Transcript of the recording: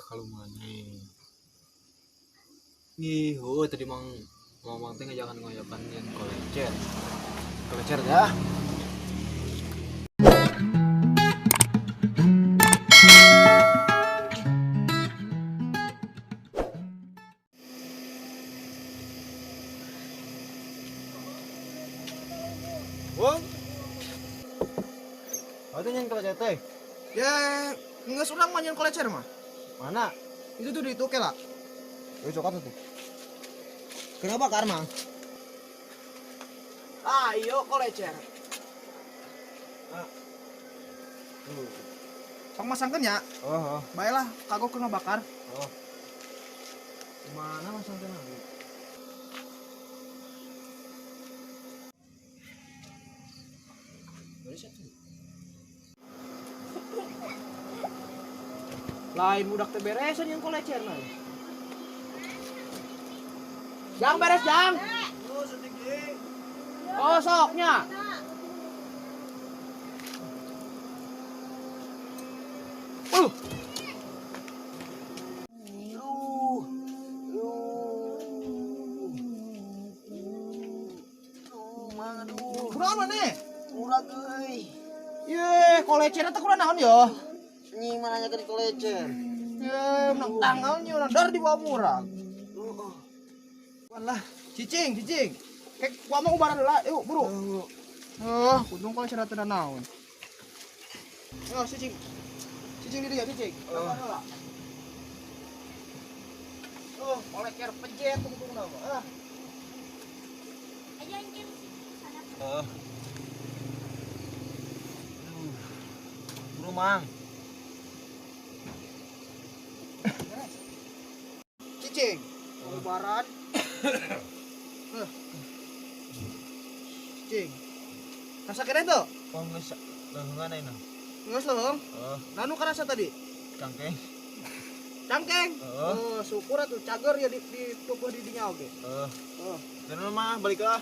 Kalau mana? Ih, oh tadi mang ngomong teh ngajakan ngoyokan yang kolecer. Kolecer ya. Wong. Oh, itu yang kolecer teh. Ya, nggak urang mah nyieun kolecer mah. Mana? Itu tuh di itu lah. Yo coklat tuh. Kenapa bakar, Mang? Ah, iyo kolecer. Ah. Tuh. Pang masangkeun ya. Oh, oh. Baiklah, kagok kena bakar. Oh. Mana masangkeun lagi? Lain budak teh beresan yang kolecer mah. Jang beres, Jang. Oh, soknya. Aduh. Aduh. Aduh, mang aduh. Kunaon maneh? Murag euy. Ye, kolecer teh kunaon naon yo? Nyi mana nya kolecer. Ye, menang tanggal nya urang dar di bawah murag. Oh. Lah. Cicing, cicing. Kek gua mau ubaran heula, yuk buru. Oh, untung kolecer teh naon. Oh, cicing. Cicing di dieu, cicing. Oh. Oh, kolecer pejet tungtung nama. Ah. Oh. Aduh. Buru mang. Cicing. Ubaran. Cicing. Rasa keren tuh? Oh, geus leungeun ayeuna. Geus leuheung. Oh, Nanu karasa tadi? Cangkeng. Cangkeng. Heeh. Oh, syukur atuh cager ya di tubuh di dinya oge. Heeh. Oh. Dan mah balik lah.